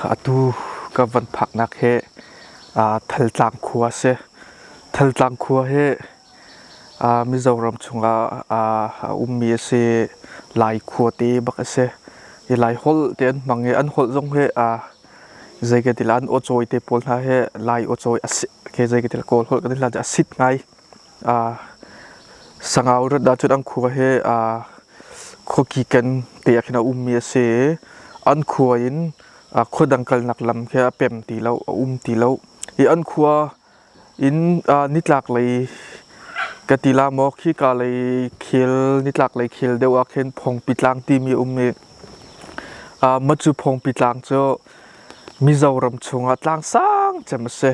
Atu ka van phaknak hi Thaltlang khua a si. Thaltlang khua hi Mizoram chungah a ummi a si. Lai khua te bak a si. Hi Lai holh te an hmang i an holh zong hi zei ka ti lai an awcawi te pawl hna hi Lai awcawi a si ke zei ka ti lai Kawl holh kan ti hlan cu a sit ngai. Sangau rat ahcun an khua hi khuakiken te ah khin a ummi a si i an khua in khua dang kalnak lam khi a pem ti lo, a um ti lo. Hi an khua in nitlak lei ka ti la maw khika lei khel nitlak lei khel deuh ah khin Phongpi tlang timi a um i mah cu Phongpi tlang cu Mizoram chungah tlang sang cem a si.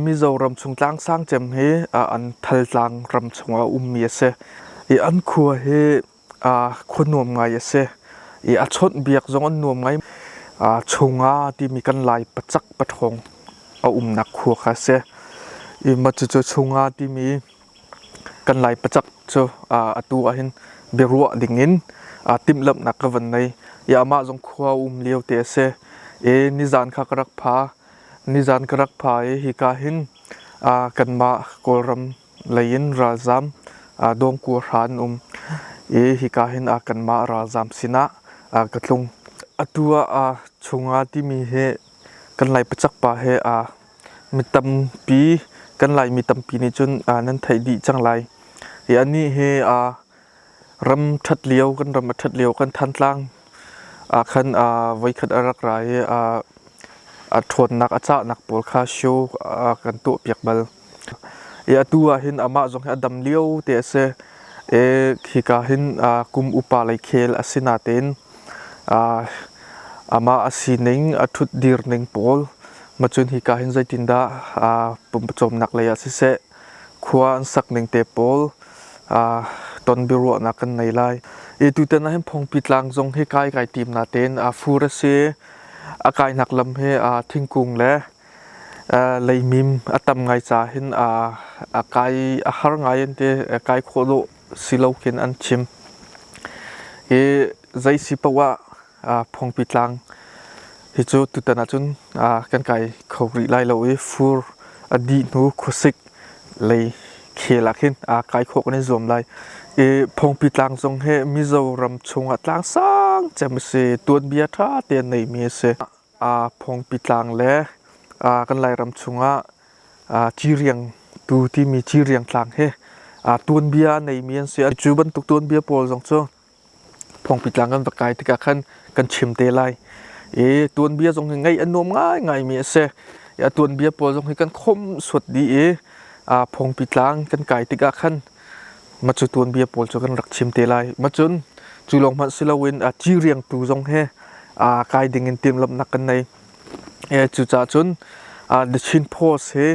Mizoram chung tlangsang cem hi an Thaltlang ram chungah a ummi a si. I an khua hi khua nuam ngai a si. I a chawnhbiak zong an nuam ngai. Chunga timi kan Lai pacak paṭhawng a umnak khua kha a si. I mah cucu Chunga timi kan Lai pacak cu atu ahhin biaruah dingin timhlamhnak ka van nei. I amah zong khua um lio te a si. I nizan kha ka rak pha. Nizan ka rak pha i hika hin kanmah Kawlram lei in ralzaam dawngkua hra an um i hika hin kanmah ralzaam sinah ka tlung. Atu ah chunga timi hi kan Lai pacak pa he mi tampi kan Laimi tampi nih cun nan theih dih cang lai. I anih hi ram ṭhat lio kan ram a ṭhat lio kan Thantlang ah khan voikhat a rak ra i a ṭhawnnak a cahnak pawl kha show a kan tuahpiak bal. I atu ah hin amah zong hi a dam lio te a si. I hika hin kum upa lei khel a si natein amah a sining a ṭhutdir ning pawl macun hika hin zeitindah pumcawmnak lei ah siseh khua an sak ning te pawl ton biaruahnak kan nei lai. I tutan ah hin Phongpi tlang zong hi kai kai tim natein fur a si. A kainak lam hi thingkung le leimim a tam ngai ca hin a kai a har ngai an ti kai khawh dawh si lo khin an chim. I zei si paoh ah Phongpi tlang hi cu tutan ahcun kan kai kho rih lai lo i fur a dih hnu khuasik lei khel ah khin kai khawh kan i zuam lai. I Phongpi tlang zong hi Mizoram chungah tlang sang cem a si. Tuanbia ṭha te a neimi a si. Phongpi tlang le kan Lairam chungah Ciriang tu timi Ciriang tlang hi tuanbia a neimi an si. Cu bantuk tuanbia pawl zong cu Phongpi tlang kan va kai tikah khan kan chim te lai. I tuanbia zong hi ngaih a nuam ngaingaimi a si. A tuanbia pawl zong hi kan khomh suat dih i Phongpi tlang kan kai tikah khan macu tuanbia pawl cu kan rak chim te lai. Macun cu lawng hmanh si loin ciriang tu zong hi kai ding in timhlamhnak kan nei. Cucaah cun The Chin Post hi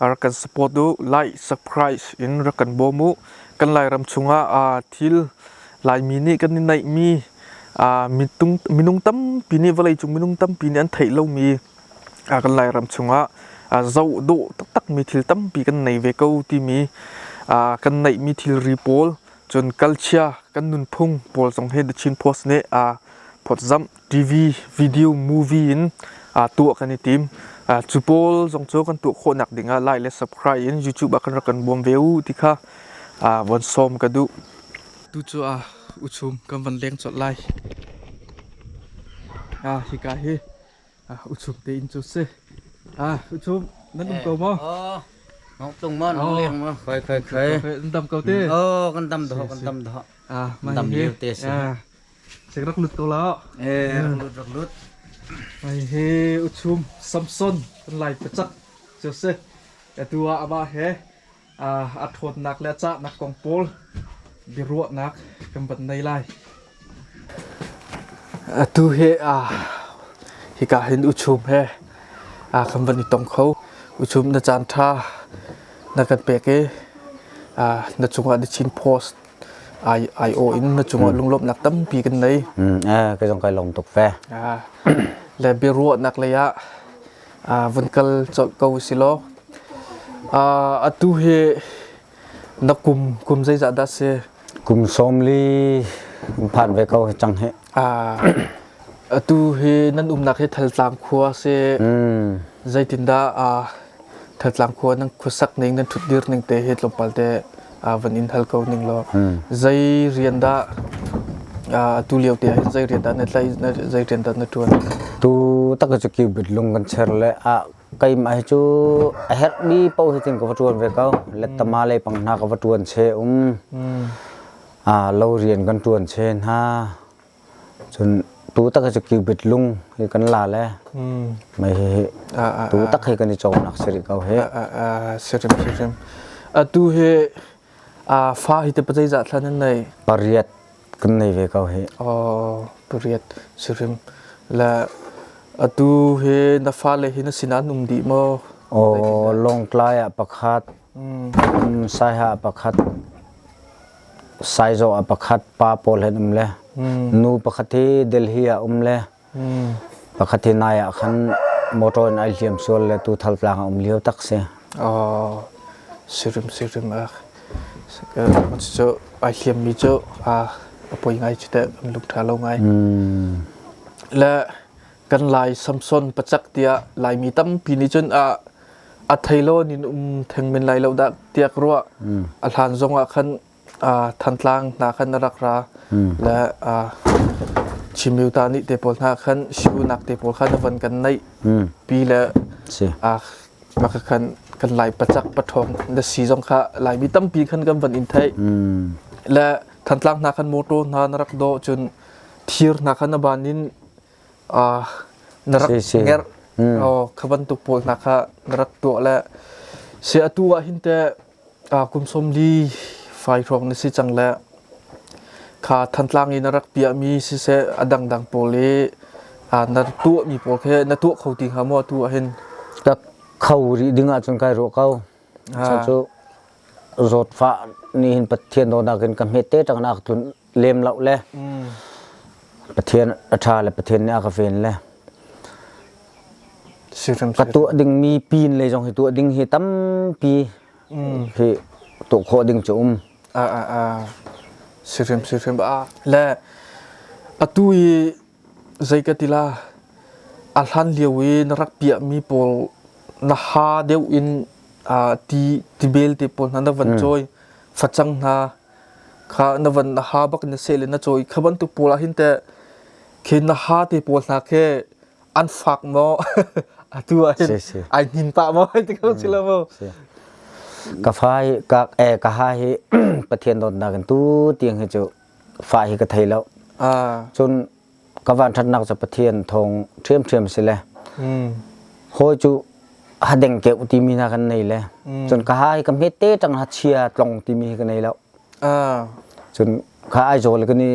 rak kan support u, like, subscribe in rak kan bawm u. Kan Lairam chungah thil Laimi nih kan i neihmi minung tampi nih vawleicung minung tampi nih an theih lomi kan Lairam chungah zoh dawh taktakmi thil tampi kan nei ve ko timi kan neihmi thilri pawl cun culture kan nunphung pawl zong hi The Chin Post nih phawtzamh TV, video, movie in tuah kan i tim. Cu pawl zong cu kan tuah khawhnak ding ah like le subscribe in YouTube ah kan rak kan bawm ve u ti kha von sawm ka duh. Tu cu uchum kan van leng colh lai. Hika hi uchum te in cu si. Uchum nan um ko maw? Ngok tung ma nong leng ma. Khoi khoi khoi. Kan dam ko te. Oh, kan dam do kan dam do. Dam liu te si. Sik rak lut ko la. Eh, rak lut rak lut. Ai he uchum Samson kan lai pacak cu si. Atu ah amah he a ṭhawnnak le a cahnak kong pawl biaruahnak kan van nei lai. Atu hi hika hin uchum he kan van i tong kho. Uchum na caan ṭha na kan pek i na cungah The Chin Post ai aw in na cungah lunglawmhnak tampi kan nei. Ka zong kai lawm tuk fe. Le biaruahnak lei ah van kal colh ko si law atu hi na kum kum zeizah dah si? Kum 40 phan ve ko cang hi. Atu hi nan umnak hi Thaltlang khua si. Zeitindah Thaltlang khua nan khuasak ning nan ṭhutdir ning te hi tlawmpal te van in hal ko ning law. Zei rian dah atu lio te ah hin zei rian dah na tlaih zei rian dah na ṭuan? Tu tak cu cubit lung kan cher le a keimah hi cu a herhmi paoh hi tin ka va ṭuan ve ko. Lettama lei pang hna ka va ṭuan che um. Lo rian kan ṭuan che hna. Cun tu tak hi cu cubit lung hi kan la le mei hi tu tak hi kan i cawmnak si rih ko hi. Sirim sirim. Atu hi fa hi te pazeizah thla nan nei? Pariat kan nei ve ko hi. Oh, pariat sirim. Le atu hi na fale hi na sinah an um dih maw? Oh, Lawngtlai ah pakhat, Saiha ah pakhat, Saizaw ah pakhat pa pawl he an um le nu pakhat hi Delhi ah um le pakhat hi nai ah khan motor in ai hliam sual le tu thaltlang a um lio tak si. Oh, sirim sirim ah cu ai hliam mi cu a poi ngai cu teh kan lung ṭha lo ngai. Le kan Lai Samson pacak tiah Laimi tampi nih cun a a thei lo nin um theng men lai lo dah tiah ka ruah. A hlan zong ah khan Thantlang hna khan a rak ra le Chimyuta nih te pawl hna khan siunak te pawl khan a van kan neih pi le maka khan kan Lai pacak pathawng na si zong kha Laimi tampi khan kan van in theih. Le Thantlang hna khan motor hna na rak dawh cun thir hna kha na ban in na rak ngerh kha bantuk pawl hna kha na rak tuah le si atu ah hin teh kum 40 fai hrawng na si cang le kha Thantlang i na rak piahmi siseh a dangdang pawl i na tuahmi pawl khi na tuah kho ti hnga maw atu ah hin? Ka kho rih ding ahcun kai ruah ko. Cu zawtfah nih hin Pathian dawtnak in ka hmet te tang nak tlun lem lo le Pathian a ṭha le Pathian nih a ka ven le ka tuah dingmi pin le zong hi tuah ding hi tampi hi tuah khawh ding cu um. Sihrim sihrim a le atu i zei ka ti la a hlan lio i na rak piahmi pawl na ha deuh in ti tibel te pawl hna na van cawi facang hna Kha na van na ha bak na seh le na cawi kha bantuk pawl ah hin teh khi na ha te pawl hna khi an fak maw atu ah hin ai hnin pah maw ti ko si lo maw Ka fa hi ka eh ka ha hi Pathian dawtnak in tu tiang hi cu fa hi ka thei lo. Cun ka van ṭhatnak cu Pathian thawng ṭhiamṭhiam si le hawi cu hadeng keuh timi hna kan nei le cun ka ha hi ka hmet te ṭang ha chia tlong timi hi ka nei lo. Cun kha Aizawl kan i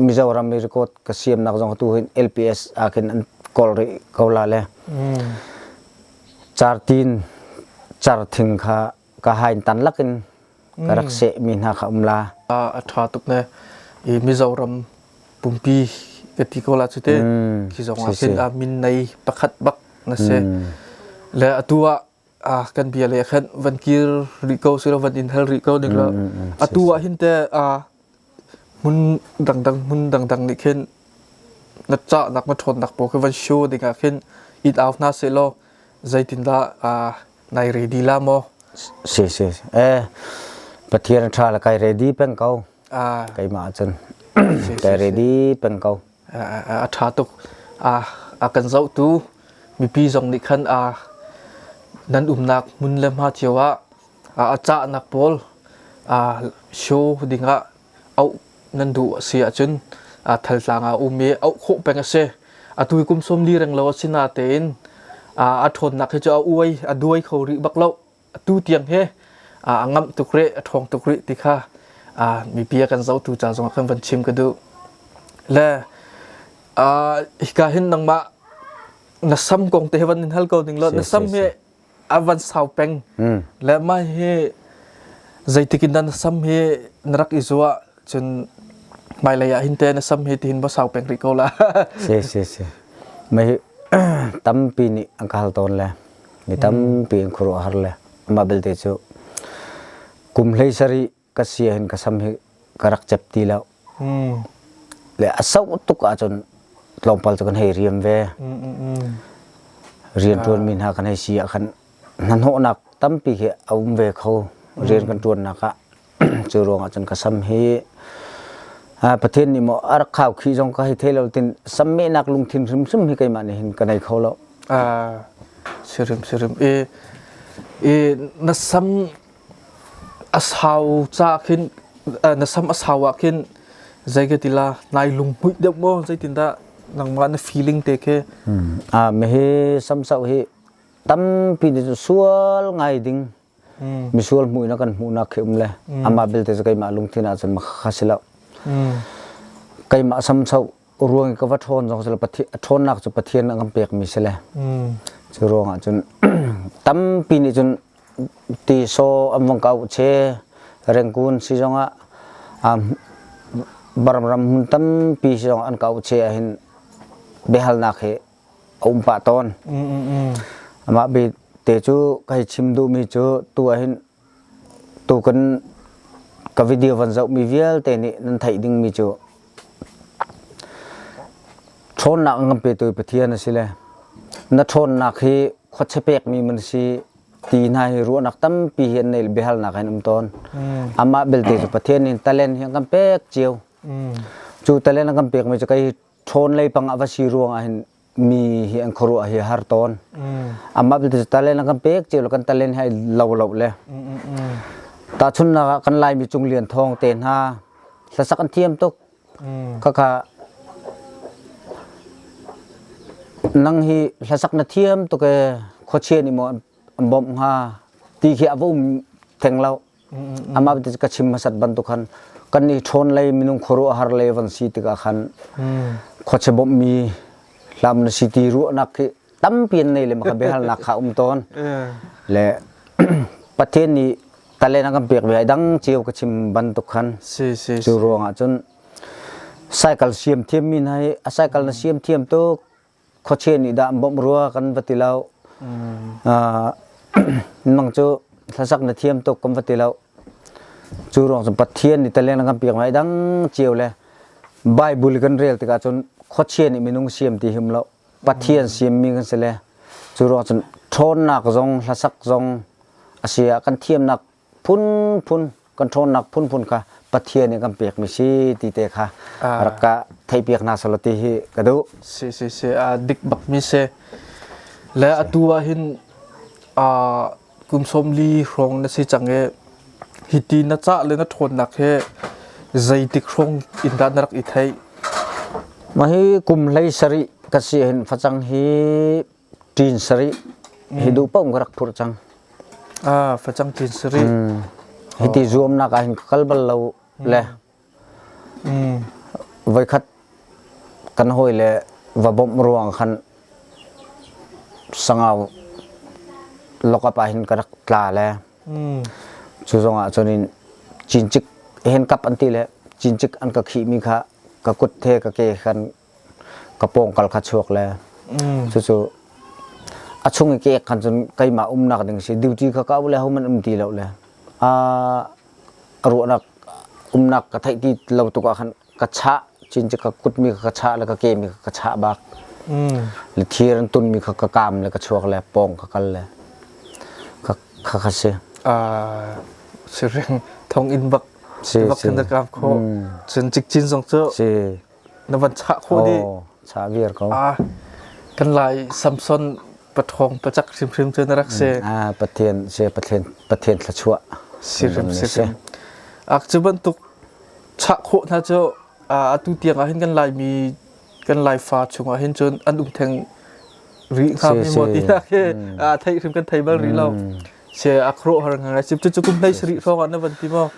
Mizoram i record ka siamnak zong tu hin LPS ah khin an kawl rih ko la le cartin carthing kha ka hain tan lakin ka rak seh mi hna kha um la. A ṭha tuk ne. I Mizoram pumpi ka ti ko la cu te. Khi zong ah khin a min nei pakhat bak na si. Le atu ah kan bia le khan van kir rih ko si lo van in hal rih ko ning lo. Atu ah hin te hmun dangdang hmun dangdang nih khin na cahnak na ṭhawnnak pawl khi van show ding ah khin it au hna seh law zeitindah nai ready la maw? Si si eh Pathian ṭha le kai ready peng ko. Keimah cun kai ready peng ko. A ṭha tuk. A kan zohtu mipi zong nih khan a nan umnak hmun le hma cio ah a cahnak pawl show dingah auh nan duh a si ahcun thaltlang ah um i auh khawh peng a si. Atu hi kum 40 reng lo a si natein a ṭhawnnak hi cu a uai a duai kho rih bak lo. Atu tiang hi a ngamh tuk rih, a ṭhawng tuk rih ti kha mipi a kan zohtu ca zongah kan van chim ka duh. Le hika hin nangmah na sam kong te hi van in hal ko ning law na sam hi a van sau peng. Le mah hi zeitik in dah na sam hi na rak i zuah cun hmailei ah hin te na sam hi tihin va sau peng rih ko la. Si si si. Mei tampi nih an ka hal tawn le mi tampi an khuaruah har le amah belte cu kum hlei sarih ka si hin ka sam hi ka rak cep ti lo. Le a sau tuk ahcun tlawmpal cu kan hei riam ve. Rianṭuanmi hna kan hei si ah khan hnahnawhnak tampi khi a um ve kho rian kan ṭuannak ah. Cu ruangah cun ka sam hi Pathian nih maw a rak khau khi zong ka hei thei lo tin sammehnak lungthin hrimhrim hi keimah nih hin ka nei kho lo. Sirim sirim i i na sam a sau ca khin na sam a sau ah khin zei ka ti la nai lunghmuih deuh maw zeitindah nangmah na feeling te khi Ah mihi sam sau hi tampi nih sual ngai ding misual hmuh in a kan hmuhnak khi um le amah belte cu keimah lungthin ah cun kha si lo keimah samcho ruang i ka va ṭhawn zong si lo ṭhawnnak cu Pathian a kan pekmi si le cu ruangah cun tampi nih cun ti saw an vong kau che Rengkun si zongah Baramram hmun tampi si zong an kau che ahhin biahalnak hi a um pah tawn. Amah te cu ka hei chim duhmi cu tu ahhin tu kan ka video van zohmi vialte nih nan theih dingmi cu ṭhawnnak an kan petu Pathian a si le na ṭhawnnak hi khuachia pekmi man si ti hna hi ruahnak tampi hi an nei biahalnak hin um tawn. Amah belte cu Pathian nih talent hi an kan pek cio. Cu talent an kan pekmi cu kei ṭhawn lei pang a va si ruang ah hin mi hi an khuaruah hi har tawn. Amah belte cu talent an kan pek cio kan talent hi lo lo le. Tahchunhnak ah kan Laimi Cung Lian Thawng te hna hlasak an thiam tuk. Khakha nang hi hlasak na thiam tuk ee khuachia nih maw an bawmh hnga ti khi a va um theng lo. Amah belte ka chim hmasat bantuk khan kan i ṭhawn lei minung khuaruahhar lei van si tikah khan khuachia bawmhmi hlam na si ti ruahnak khi tampi an nei le maka biahalnak kha um tawn. Le Pathian nih talent a kan pek ve ai dang cio ka chim bantuk khan cu ruangah cun cycle siam thiam mi hna hi a cycle na siam thiam tuk khuachia nih dah an bawmh rua kan va ti lo. Nang cu hlasak na thiam tuk kan va ti lo. Cu ruang cun Pathian nih talent kan pek mai dang cio le Bible kan rel tikah cun khuachia nih minung siam ti him lo. Pathian siammi kan si le cu ruang cun ṭhawnnak zong hlasak zong a si ah kan thiamnak phunphun kan ṭhawnnak phunphun kha Pathian nih kan pekmi si ti te kha rak ka theihpiak hna selaw ti hi ka duh. Si si si a dik bak mi si. Le atu ah hin kum 40 hrawng na si cang i hiti na cah le na ṭhawnnak hi zeitik hrawng in dah na rak i theih? Mah hi kum hlei sarih ka si hin facang hi ṭin sarih hi duh paoh ka rak phurh cang. Ah, facang ṭin sarih. Hiti zuamnak ah hin ka kal bal lo le voikhat kan hawi le va bawmh ruang khan sangau lokap ah hin ka rak tla le cu zong ah cun in cincik hen kap an ti le cincik an ka khihmi kha ka kut the ka ke khan ka pawngkal kha chuak le cucu a chung i kek khan cun keimah umnak ding si duty kha ka le homan um ti lo le a ruahnak umnak ka theih ti lo tuk ah khan ka chah chin cu ka kut mi ka chah le ka ke mi ka chah bak le thir an tun mi kha ka kam le ka chuak le pawng ka kal le ka kha kha si siring thong in bak bak kan kam kho cun cikcin zong cu si na van chah khawh dih. Chah viar ko. Ah, kan lai Samson pathawng pacak hrimhrim cu na rak si. Ah, Pathian si Pathian Pathian thluachuah. Si hrim si hrim. Ak cu bantuk chah khawh hna cu atu tiang ah hin kan Laimi kan Laifa chungah hin cun an um theng rih hnga mi maw ti nak hi theih hrim kan thei bal rih lo. Se a khro har ngai cu cu kum hlei sarih hrawng ah na van ti maw?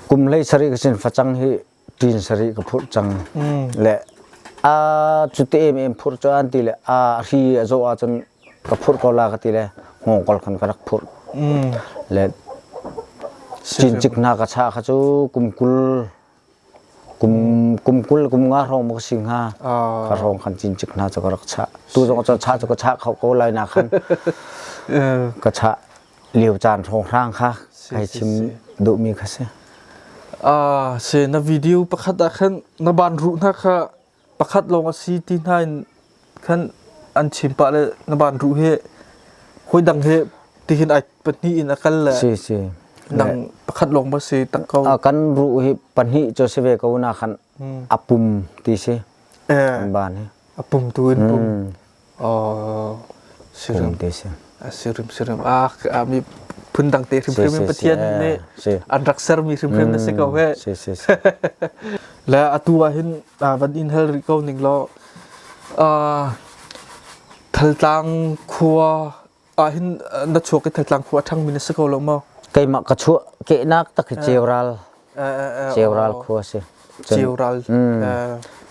Kum hlei sarih ka sin facang hi ṭin sarih ka phurh cang le a cute em em phurh cu an ti le a hri a zawh ahcun ka phurh ko la ka ti le hngawngkol khan ka rak phurh le cincik hna ka chah kha cu kum 20 kum kum 20 kum nga hrawng maw ka si hnga ka hrawng khan cincik hna cu ka rak chah tu zong cu chah cu ka chah kho ko lai na khan ka chah lio caan hrawnghrang kha kai chim duhmi kha si. Ah, se na video pakhat ah khan na ban ruh hna kha Pakhat lawng a si ti hna in khan an chim pah le na ban ruh hi hawi dang he tihin ai pahnih in a kal le Si si. Nang pakhat lawng ba si tak ko. A kan ruh hi pahnih cu si ve ko na khan a pum ti si. Eh. Kan ban hi. A pum tu in pum. Oh, sirim. Pum ti si. Sirim sirim. Ah, mi phun dang te hrimhrim in Pathian nih an rak sermi hrimhrim na si ko he. Si si si. Le atu ah hin van in hal rih ko ning law Thaltlang khua ah hin na chuak i Thaltlang khua a ṭhangmi na si ko lo maw? Keimah ka chuah kehnak tak hi Ceural Ceural khua si. Ceural.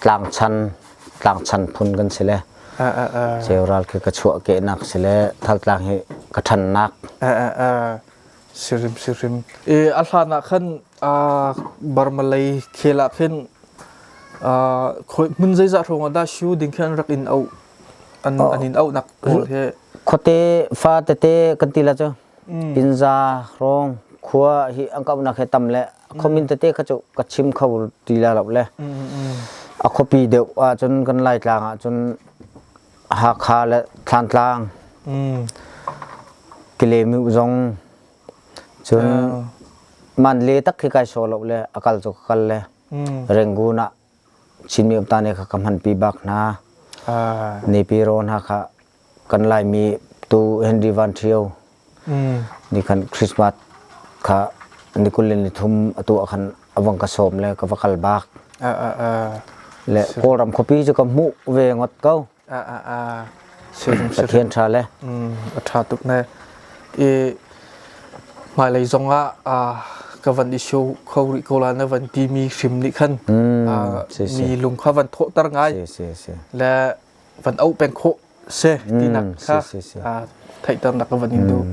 Tlangchan Tlangchan phun kan si le. Ceural khi ka chuah kehnak si le Thaltlang hi ka ṭhannak. Sirim sirim. E a hlan ah khan Burma lei khel ah khin khoi hmun zeizah hrawng ah dah shu ding khin an rak in auh an an in auhnak pawl hi Khuate fa tete kan ti la cu Pinza hrawng khua hi an kauhnak he tam le khuamin tete kha cu ka chim kho ti la lo le a khuapi deuh ahcun kan Laitlang ahcun Hakha le Thlantlang Kilemiu zong cun man le tak khi kai saw lo le a kal cu ka kal le Rangoon ah Chinmi uptane kha ka hmanpi bak hna. Nepiro hna kha kan Laimi tu Henry Van Thio ni khan Christmas kha ni kul le ni thum atu ah khan avang ka sawm le ka va kal bak. Le Kawlram khuapi cu ka hmuh ve ngot ko. Pathian ṭha le. A ṭha tuk ne. I hmailei zong ah ka van i show kho rih ko la na van timi hrim nih khan mi lung kha van thawhter ngai le van auh peng khawh si tinak kha theihternak ka van in duh.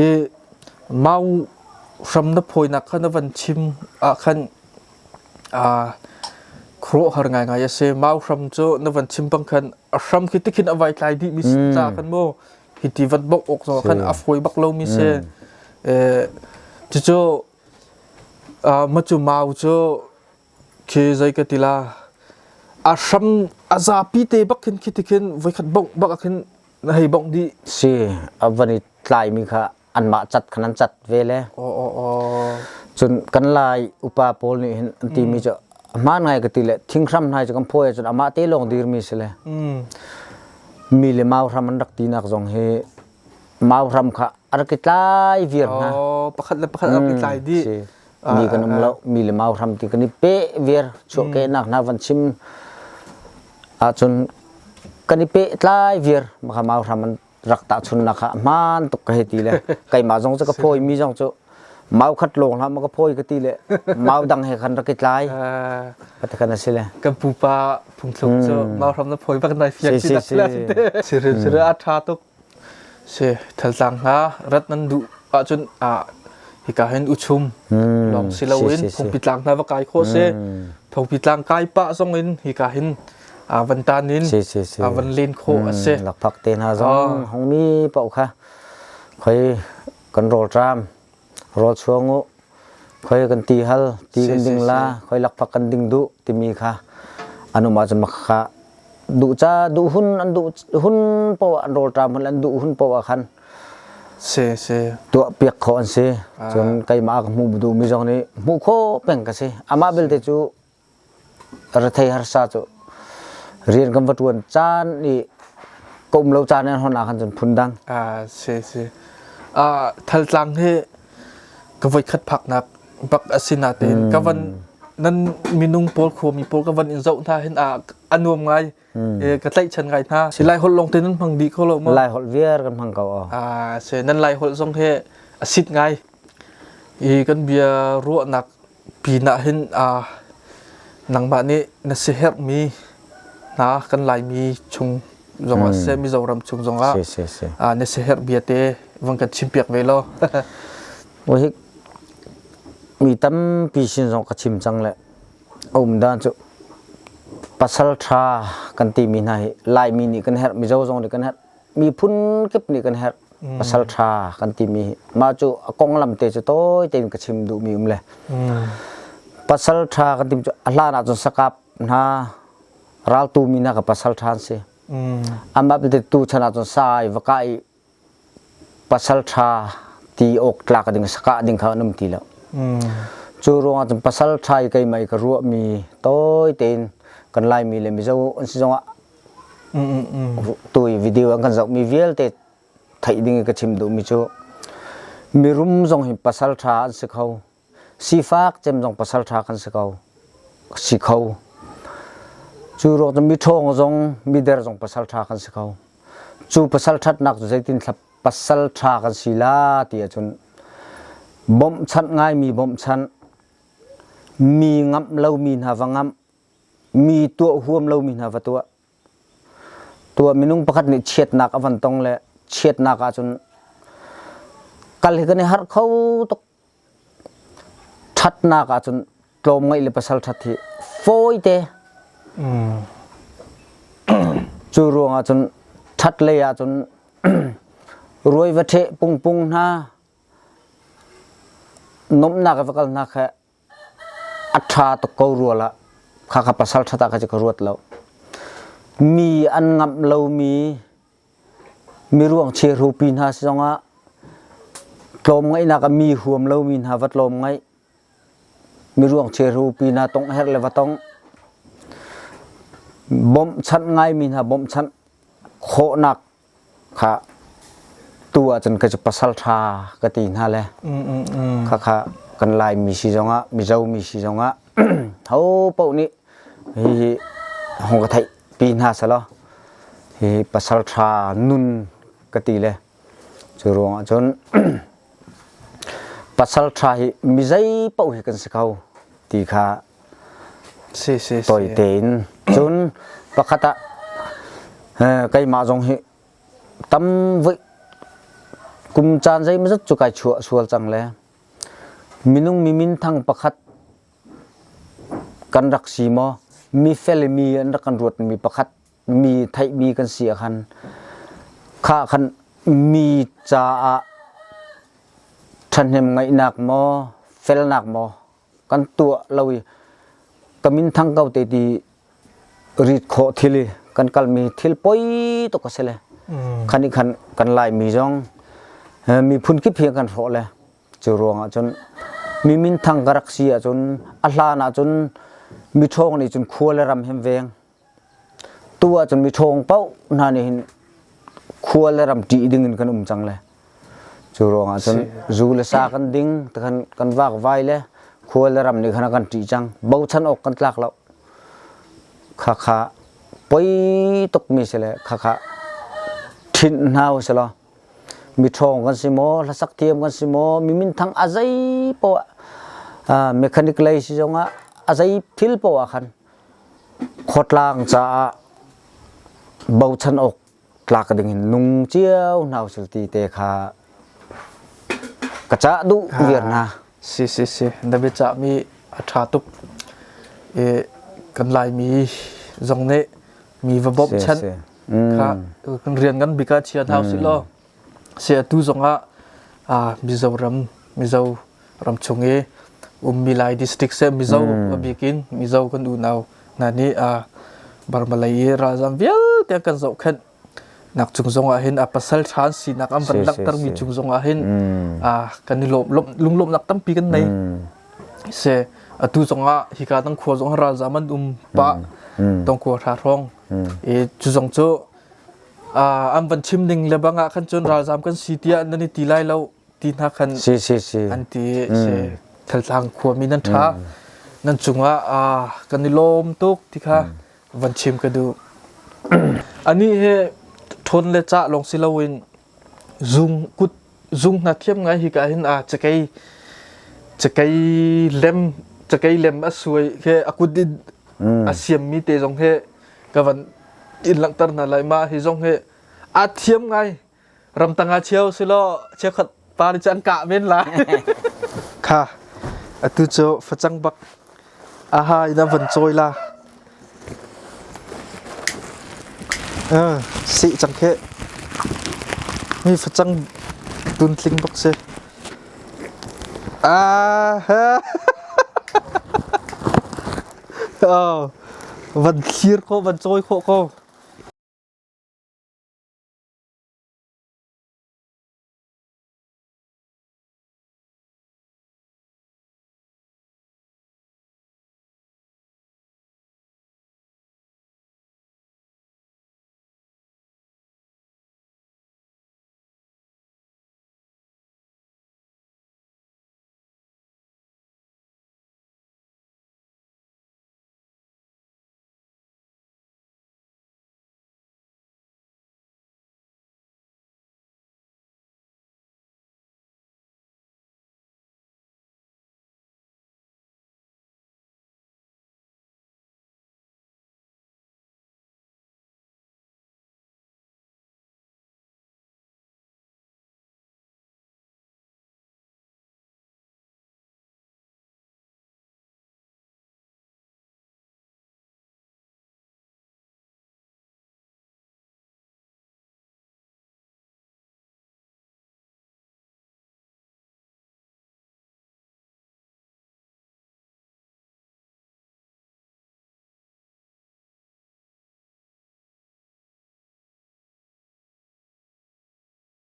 I mau hram na phawinak kha na van chim ah khan Khuaruahhar ngaingai a si. Mau hram cu na van chim bang khan a hram khi tikhin a vai tlai dihmi si ca khan mu hiti van bok awk zong khan a fawi bak lomi si. Cucu macu mau cu khi zei ka ti la a hram a zapi te bak khin khi tikhin voikhat bongh bak ah khin na hei bongh dih. Si a van i tlaimi kha anmah cat khan an cat ve le cun kan lai upa pawl nih hin an timi cu hmaan ngai ka ti le thinghram hna cu kan phawi ahcun amah te lawng dirmi si le mi le mau hram an rak tinak zong hi mau hram kha a rak i tlai viar hna pakhat le pakhat a rak i tlai dih mi kan um lo mi le mau hram ti kan i pe viar chuah ke nak hna van chim ahcun kan i pe tlai viar maka mau hram an rak tahchunnak kha hmaan tuk ka hei ti le keimah zong cu ka phawi mi zong cu mau khat lawng hlah ma ka phawi ka ti le mau dang he khan rak i tlai ka kan a si le kan pupa phungthluk cu mau hram na phawi bak nai fiak si si si si a tha tuk si thaltlang hna rat nan duh ahcun a hika hin uchum lawng si loin phungpi tlang hna va kai khawh si phungpi tlang kai pah zong in hika hin van tan in van len khawh a si. Lakphak te hna zong hongmi paoh kha khoi kan rawlṭam rawl chuang u khoi kan ti hal ti kan ding la khoi lakphak kan ding duh timi kha an um ahcun kha duh ca duh hun an duh hun poah an rawlṭam hun an duh hun poah khan si si tuah piak khawh an si cun keimah ka hmuh duhmi zong nih hmuh khawh peng ka si amah belte cu Rethei harsa cu rian kan va ṭuan caan i ka um lo caan in hon ah khan cun phundang. Ah, si si. Ah, Thaltlang hi ka voikhat phaknak bak a si natein ka van nan minung pawl khuami pawl ka van in zoh hna hin ah a nuam ngai. Ka tlaihchan ngai hna. Si Lai holh lawng te nan hmang dih kho lo maw? Lai holh viar kan hmang ko. Ah, si nan Lai holh zong hi a sit ngai. I kan bia ruahnak pinah hin nangmah nih na siaherhmi hna kan Laimi chung zongah siseh Mizoram chung zongah na siaherh bia te van kan chimpiak ve law. Hi mi tampi sin zong ka chim cang le a um dan cu pasal ṭha kan timi hna hi Laimi nih kan herh Mizo zong nih kan herh miphun kip nih kan herh pasal ṭha kan timi hi mah cu a konglam te cu tawi tein ka chim duhmi um le pasal ṭha kan tim cu a hlan ahcun sakap hna Raltu mi hna ka pasal ṭha an si. Amah belte tu chan ahcun sa i va kah i pasal ṭha ti awk tlak ding sakah ding kha an um ti lo. Cu ruangah cun pasal ṭha i keimah i ka ruahmi tawi tein kan Laimi le Mizo an si zongah tu i video an kan zohmi vialte theih ding i ka chim duhmi cu mirum zong hi pasal ṭha an si kho. Sifak cem zong pasal ṭha kan si ko. Si kho. Cu ruang cu miṭhawng zong mider zong pasal ṭha kan si kho. Cu pasal ṭhatnak cu zeitin thla pasal ṭha kan si la ti ahcun bawmhchanh ngaimi bawmhchanh, mi ngamh lomi hna va ngamh, mi tuah huam lomi hna va tuah. Tuah minung pakhat nih chiatnak a van tong le chiatnak ahcun kal hi kan i harh kho tuk. Ṭhatnak ahcun tlawmngaih le pasal ṭhat hi fawite. Cu ruangah cun ṭhat lei ahcun ruai va ṭheh pungpung hna, nuamhnak i va kal hna kha a ṭha tuk ko rua lah. Khakha pasal ṭhat ah kha cu ka ruat lo. Mi an ngamh lomi Miruang chiahrupi hna si zongah tlawmngaihnak ah mi huam lomi hna va tlawmngaih, miruang chiahrupi hna tongh herh le va tongh, bawmhchanh ngaimi hna bawmhchanh khawhnak kha tu ahcun kei cu pasal ṭha ka ti hna le khakha kan Laimi si zongah Mizo mi si zongah ho paoh nih hihi hong ka theih pi hna selaw hi pasal ṭha nun ka ti le cu ruangah cun pasal ṭha hi mi zei paoh hi kan si kho ti kha Si si si. tawi tein cun pakhat ah keimah zong hi tam voi kum caan zeimawzat cu kai chuah sual cang le minung mi minthang pakhat Kan rak si maw? Mi fel i mi an rak kan ruatmi pakhat mi theihmi kan si ah khan kha khan mi caah ṭhahnem ngaihnak maw felnak maw kan tuah lo i ka minthang ko te ti rit khawh thil i kan kalmi thil poi tuk a si le khan i khan kan Laimi zong miphun kip hi kan hrawh le Cu ruangah cun mi minthang ka rak si ahcun a hlan ahcun miṭhawng nih cun khua le ram hin veng. Tu ahcun miṭhawng paoh hna nih hin khua le ram ṭih ding in kan um cang le. Cu ruangah cun zu le sa kan ding kan kan vakvai le khua le ram nih khan a kan ṭih cang. Bochan awk kan tlak lo. Khakha poi tukmi si le khakha ṭhinh hna usih law Miṭhawng kan si maw, hlasak thiam kan si maw, mi minthang a zei poah mechanic lei si zongah a zei thil poah khan khuatlang caah bochan awk tlak ding in nung cio hna usil ti te kha ka cah duh viar hna. Si si si na biacah mi a ṭha tuk. I kan Laimi zong nih mi va bawmhchanh kha kan rian ngan bik ah chia hna usih law si atu zongah Mizoram Mizo ram chung i ummi Lai district se Mizo a bikin Mizo kan unau hna nih Burma lei i ralzam vialte kan zohkhenh nak cung zongah hin a pasal ṭhan sinak an van langhtermi cung zongah hin kan i lawm lunglawmhnak tampi kan nei se atu zongah hika dang khua zong ralzam an um pa tong khua hra hrawng i cu zong cu an van chim ning le bang ah khan cun ralzam kan si tiah nan i ti lai lo ti hna khan si si si an ti si thaltlang khuami nan ṭha nan cungah kan i lawm tuk ti kha van chim ka duh ani he ṭhawn le cah lawng si loin zung kut zung hna thiam ngai hi ka hin a cakei cakei lem cakei lem a suai he a kut in a siammi te zong he ka van in langhter hna lai ma hi zong he a thiam ngai ramtang ah cheu silo cheukhat pa nih cu an kah men lai kha atu cu facang bak aha ina van cawi la sih cang khe mi facang tuntling bak si ah oh. Van thlir ko, van cawi khawh ko.